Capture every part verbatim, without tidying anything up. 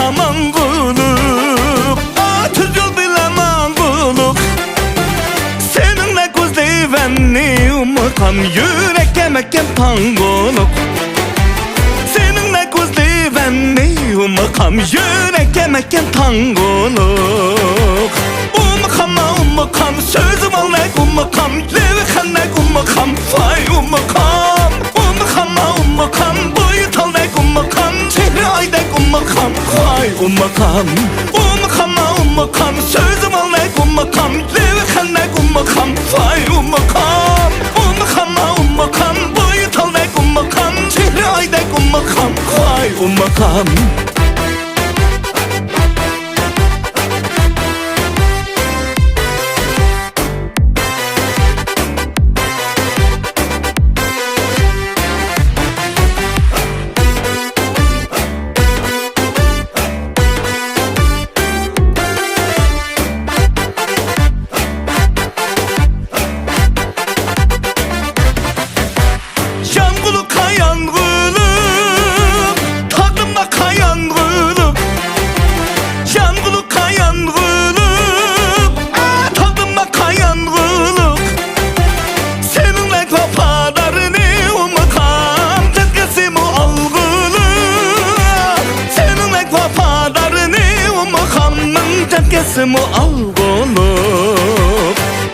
Aman qulluq, atüzül bile aman qulluq. Seninle gözlerim ne ummakam, yürek emekem tan qulluq. Seninle gözlerim ne ummakam, yürek emekem tan qulluq. Ummakam, ummakam, sözüm alnak ummakam, levi hannak ummakam, vay ummakam. Ummakam, ummakam, boyu talnak ummakam, çehre aydak ummakam, vay ummakam. Ummakam, ummakam, sözüm alnak ummakam, levi hannak ummakam, vay ummakam. Ummakam, ummakam, boyu talnak ummakam, çehre aydak ummakam, vay ummakam. Yanğulu kayanğulu, tadımma kayanğulu. Yanğulu kayanğulu, aa, tadımma kayanğulu. Seninle kafalarını ummakam, tezgesimu alğulu. Seninle kafalarını ummakam, tezgesimu alğulu.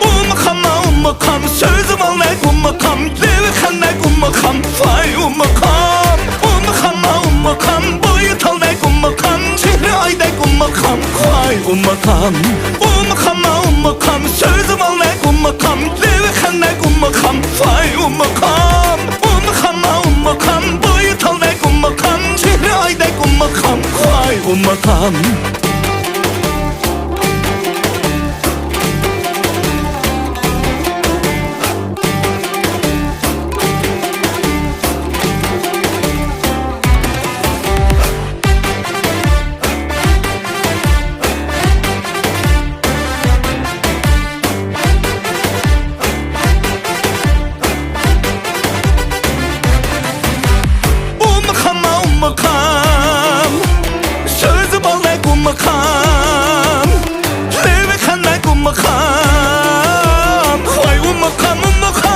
Ummakam, ummakam, sözüm alnak ummakam, levi hannak ummakam, vay ummakam. Ummakam, ummakam, boyu talnak ummakam, çehre aydak ummakam, vay ummakam. Ummakam, ummakam, sözüm alnak ummakam, levi hannak ummakam, vay ummakam. Ummakam, ummakam, boyu talnak ummakam, çehre aydak ummakam, vay ummakam. Ummakam, ummakam, sözüm alnak ummakam, levi hannak ummakam, vay ummakam, ummakam.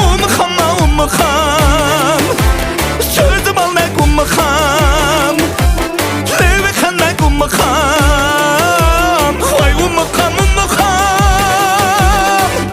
Ummakam, ummakam, sözüm alnak ummakam, levi hannak ummakam, vay ummakam, ummakam.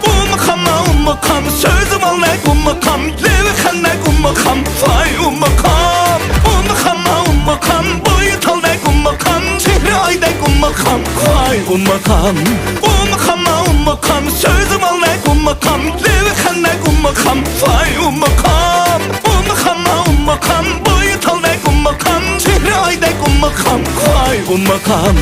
Ummakam, ummakam, sözüm alnak ummakam, levi hannak ummakam, vay ummakam. Ummakam, ummakam, boyu talnak ummakam, çehre aydak ummakam, vay ummakam. Ummakam, ummakam, sözüm alnak ummakam, levi hannak ummakam, vay ummakam. Ummakam, ummakam, boyu talnak ummakam, çehre aydak ummakam, vay ummakam.